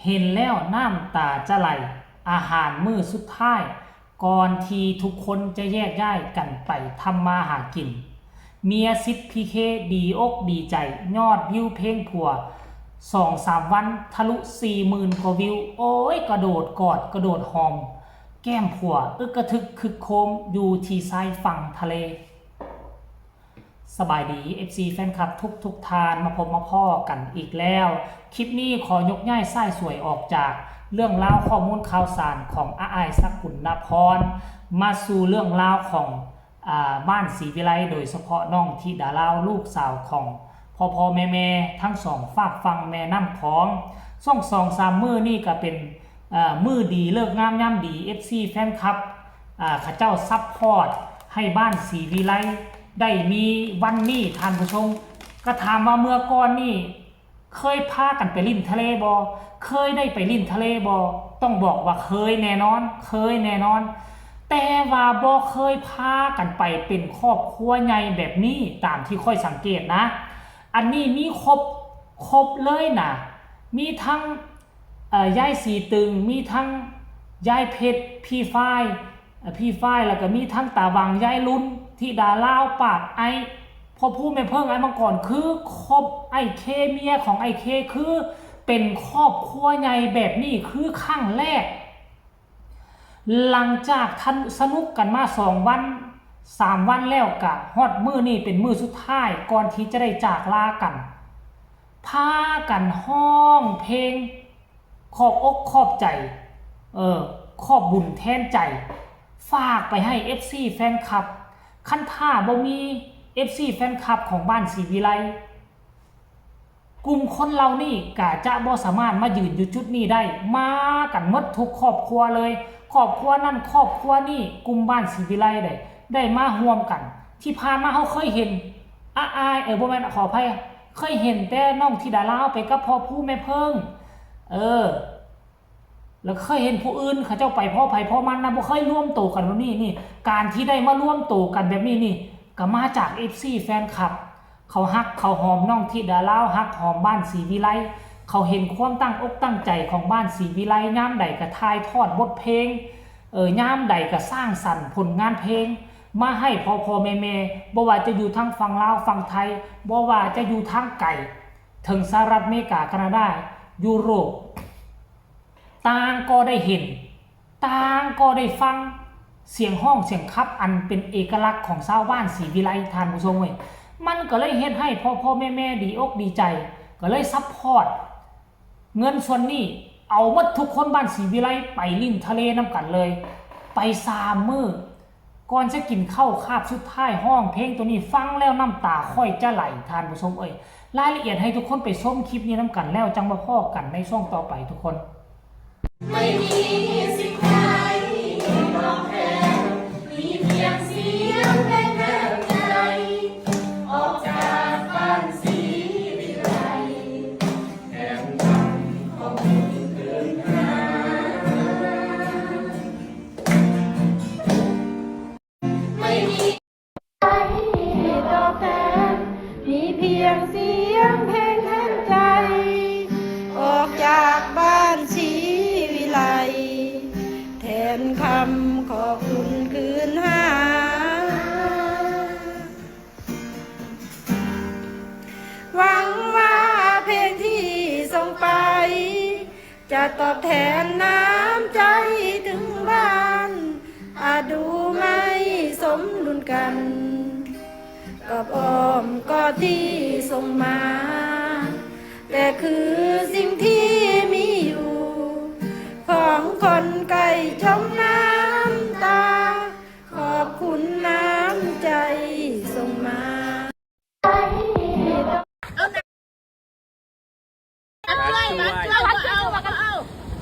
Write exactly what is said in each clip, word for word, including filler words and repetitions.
เห็นแล้วน้ำตาจะไหล อาหารมื้อสุดท้าย ก่อนที่ทุกคนจะแยกย้ายกันไปทำมาหากิน เมียสิทธิ์พีเคดีอกดีใจ ยอดวิวเพลงผัว สองสามวันทะลุสี่หมื่นกว่าวิว โอ้ย กระโดดกอด กระโดดหอม แก้มผัว อึกกระทึกคึกโครม อยู่ที่ชายฝั่งทะเล สบายดี เอฟซี แฟนคลับทุกทุกๆท่าน มาพบมาพ้อกันอีกแล้ว คลิปนี้ขอยกย้ายสายสวยออกจากเรื่องราวข้อมูลข่าวสารของอาอ้ายสกุลนพร มาสู่เรื่องราวของ อ่า บ้านศรีวิไล โดยเฉพาะน้องธิดาลาว ลูกสาวของพ่อพ่อแม่แม่ทั้งสองฝากฝั่งแม่น้ำของ ช่วงสองสามมื้อนี่ก็เป็น เอ่อ มื้อดีเลิกงามยามดี เอฟซี แฟนคลับ อ่า เขาเจ้าซัพพอร์ตให้บ้านศรีวิไลได้มีวันนี้ ท่านผู้ชม ก็ถามว่าเมื่อก่อนนี่ เคยพากันไปเล่นทะเลบ่ เคยได้ไปเล่นทะเลบ่ ต้องบอกว่าเคยแน่นอน เคยแน่นอน แต่ว่าบ่เคยพากันไปเป็นครอบครัวใหญ่แบบนี้ ตามที่ข้อยสังเกตนะ อันนี้มีครบ ครบเลยนะ มีทั้ง เอ่อ ยายสีตึง มีทั้งยายเพชร พี่ฝ้าย เอ่อ พี่ฝ้าย แล้วก็มีทั้งตาหว่าง ยายลุน ธิดาลาว ปาด ไอ้ พ่อผู้แม่เพิ่ง ไอ้มังกร คือครบ ไอ้เค เมียของไอ้เค คือเป็นครอบครัวใหญ่แบบนี้คือครั้งแรก หลังจากท่านสนุกกันมาสองวัน สามวันแล้ว กะฮอดมื้อนี้เป็นมื้อสุดท้ายก่อนที่จะได้จากลากัน พากันฮ้องเพลง ขอบอกขอบใจ เออ ขอบบุญแทนใจ ฝากไปให้ เอฟซี แฟนคลับ คันถ้าบ่มี เอฟซี แฟนคลับของบ้านศรีวิไล กลุ่มคนเหล่านี้ก็จะบ่สามารถมายืนอยู่จุดนี้ได้ มากันหมดทุกครอบครัวเลย ครอบครัวนั่นครอบครัวนี่ กลุ่มบ้านศรีวิไลได้ ได้มาร่วมกัน ที่ผ่านมาเฮาเคยเห็น อาอ้าย เออ บ่แม่น ขออภัย เคยเห็นแต่น้องธิดาลาวไปกับพ่อผู้แม่เพิ่ง เออ แล้วเคยเห็นผู้อื่นเขาเจ้าไปพ้อไผพ้อมันนะ บ่เคยรวมตัวกันแบบนี้นี่ การที่ได้มารวมตัวกันแบบนี้นี่ ก็มาจาก เอฟซี แฟนคลับ เขาฮักเขาหอมน้องธิดาลาว ฮักหอมบ้านศรีวิไล เขาเห็นความตั้งอกตั้งใจของบ้านศรีวิไล ยามใดก็ถ่ายทอดบทเพลง เออ ยามใดก็สร้างสรรค์ผลงานเพลง มาให้พ่อพ่อแม่แม่ บ่ว่าจะอยู่ทางฝั่งลาวฝั่งไทย บ่ว่าจะอยู่ทางไกล ถึงสหรัฐอเมริกา แคนาดา ยุโรป ต่างก็ได้เห็น ต่างก็ได้ฟังเสียงฮ้องเสียงขับอันเป็นเอกลักษณ์ของชาวบ้านศรีวิไล ท่านผู้ชมเอ้ย มันก็เลยเฮ็ดให้พ่อพ่อแม่แม่ดีอกดีใจ ก็เลยซัพพอร์ต เงินส่วนนี้เอาหมดทุกคนบ้านศรีวิไลไปเล่นทะเลนำกันเลย ไปสามมื้อ ก่อนจะกินข้าวคาบสุดท้ายฮ้องเพลงตัวนี้ ฟังแล้วน้ำตาค่อยจะไหล ท่านผู้ชมเอ้ย รายละเอียดให้ทุกคนไปชมคลิปนี้นำกัน แล้วจั่งมาพ้อกันในช่วงต่อไปทุกคน ไม่มีสิ่งใดตอบแทน มีเพียงเสียงเพลงแทนใจ ออกจากบ้านศรีวิไล แทนคำขอบคุณคืนหา ไม่มี ตอบแทน มีเพียงเสียงเพลงแทนใจ ออกจากบ้านศรีวิไล แทนคำขอบคุณคืนหา หวังว่าเพลงที่ส่งไป จะตอบแทนน้ำใจถึงบ้าน อาจดูไม่สมดุลกัน กับอ้อมกอดที่ส่งมา แต่คือสิ่งที่มีอยู่ ของคนไกลจมน้ำตา ขอบคุณน้ำใจส่งมา เอาหน่อย มาช่วย มาช่วย มาช่วย มาเอา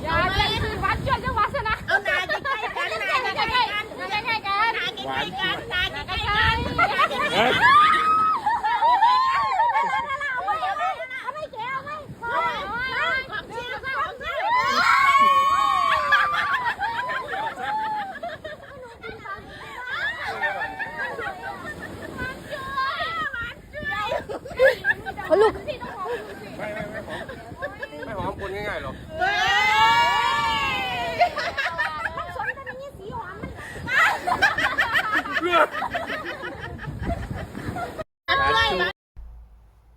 อย่าเรียกคือวัดช่วยเรื่องวาสนา เอาหน้าใกล้ๆกัน หน้าใกล้ๆกัน หน้าใกล้ๆกัน หน้าใกล้ๆกัน หน้าใกล้ๆกัน เฮ้ย เอาไม่แก้วไม่ เอาไม่ เอาไม่ เอาไม่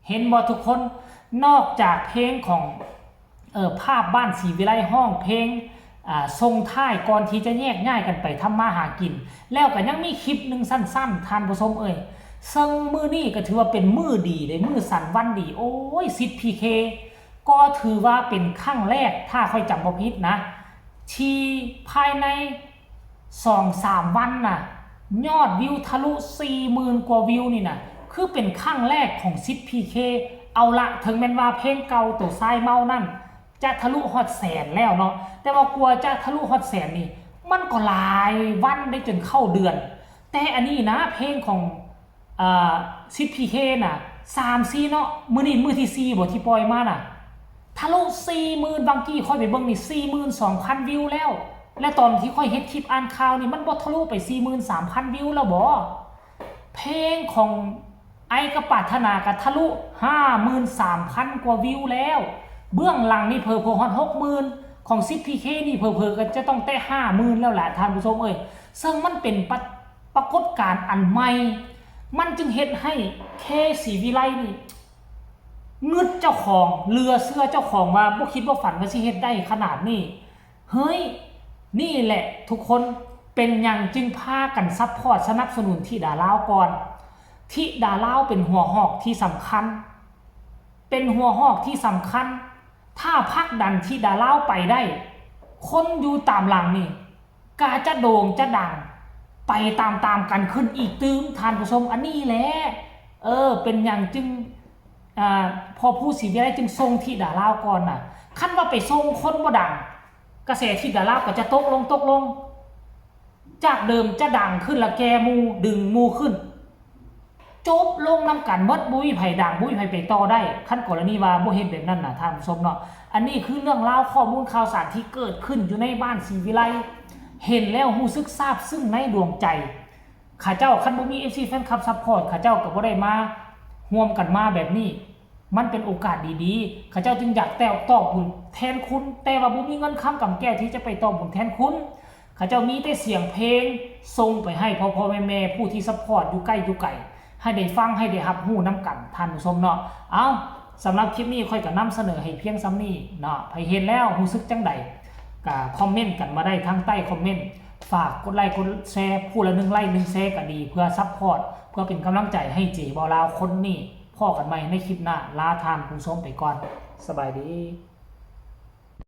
เห็นบ่ทุกคน นอกจากเพลงของ เอ่อ ภาพบ้านศรีวิไลร้องเพลง อ่า ส่งท้ายก่อนที่จะแยกย้ายกันไปทำมาหากิน แล้วก็ยังมีคลิปหนึ่งสั้นๆ ท่านผู้ชมเอ่ย ซึ่งมื้อนี้ก็ถือว่าเป็นมื้อดีเลย มื้อสันวันดี โอ้ย สิทธิ์ พีเค ก็ถือว่าเป็นครั้งแรก ถ้าข้อยจำบ่ผิดนะ ที่ภายในสองสามวันน่ะ ยอดวิวทะลุสี่หมื่นกว่าวิวนี่น่ะ คือเป็นครั้งแรกของสิทธิ์ พีเค เอาละ ถึงแม้นว่าเพลงเก่าโตชายเมานั่น จะทะลุฮอดแสนแล้วเนาะ แต่ว่ากว่าจะทะลุฮอดแสนนี่ มันก็หลายวันได้จนเข้าเดือน แต่อันนี้นะ เพลงของ อ่า สิทธิ์ พีเค น่ะ สามสี่ เนาะ มื้อนี้มื้อที่สี่บ่ที่ปล่อยมาน่ะ ทะลุสี่หมื่น บางกี้ข้อยไปเบิ่งนี่ สี่หมื่นสองพัน วิวแล้ว และตอนที่ข้อยเฮ็ดคลิปอ่านข่าวนี่ มันบ่ทะลุไป สี่หมื่นสามพัน วิวแล้วบ่ เพลงของไอ้กับปรารถนาก็ทะลุ ห้าหมื่นสามพัน กว่าวิวแล้ว เบื้องหลังนี่เผลอๆฮอด หกหมื่น ของสิทธิ์ พีเค นี่เผลอๆก็จะต้องแตะ ห้าหมื่น แล้วแหละท่านผู้ชมเอ้ย ซึ่งมันเป็นปะ ปรากฏการณ์อันใหม่ มันจึงเฮ็ดให้ เค ศรีวิไลนี่ งึดเจ้าของ เหลือเชื่อเจ้าของว่าบ่คิดบ่ฝันว่าสิเฮ็ดได้ขนาดนี้ เฮ้ย นี่แหละทุกคน เป็นหยังจึงพากันซัพพอร์ตสนับสนุนธิดาลาวก่อน ธิดาลาวเป็นหัวหอกที่สำคัญ เป็นหัวหอกที่สำคัญ ถ้าผลักดันธิดาลาวไปได้ คนอยู่ตามหลังนี่ ก็จะโด่งจะดัง ไปตามๆกันขึ้นอีกตื่ม ท่านผู้ชม อันนี้แหละ เออ เป็นหยังจึง อ่า พ่อผู้ศรีวิไลจึงส่งธิดาลาวก่อนน่ะ คันว่าไปส่งคนบ่ดัง กระแสธิดาลาวก็จะตกลง ตกลง จากเดิมจะดังขึ้นละแก่หมู่ ดึงหมู่ขึ้น จบลงนำกันหมด บ่มีไผดัง บ่มีไผไปต่อได้ คันกรณีว่าบ่เฮ็ดแบบนั้นน่ะ ท่านผู้ชมเนาะ อันนี้คือเรื่องราวข้อมูลข่าวสารที่เกิดขึ้นอยู่ในบ้านศรีวิไล เห็นแล้วรู้สึกซาบซึ้งในดวงใจ เขาเจ้าคันบ่มี เอฟซี แฟนคลับซัพพอร์ต เขาเจ้าก็บ่ได้มาร่วมกันมาแบบนี้ มันเป็นโอกาสดีๆ เขาเจ้าจึงอยากแต้วตอบบุญแทนคุณ แต่ว่าบ่มีเงินคำกำแก้วที่จะไปตอบบุญแทนคุณ เขาเจ้ามีแต่เสียงเพลงส่งไปให้พ่อๆแม่ๆผู้ที่ซัพพอร์ตอยู่ใกล้อยู่ไกล ให้ได้ฟัง ให้ได้รับรู้นำกัน ท่านผู้ชมเนาะ เอ้า สำหรับคลิปนี้ข้อยก็นำเสนอให้เพียงส่ำนี้เนาะ ไผเห็นแล้วรู้สึกจั่งใด ก็คอมเมนต์กันมาได้ทางใต้คอมเมนต์ ฝากกดไลค์กดแชร์ ผู้ละหนึ่งไลค์หนึ่งแชร์ก็ดี เพื่อซัพพอร์ต เพื่อเป็นกำลังใจให้เจบ่าวลาวคนนี้ พ้อกันใหม่ในคลิปหน้า ลาท่านผู้ชมไปก่อน สบายดี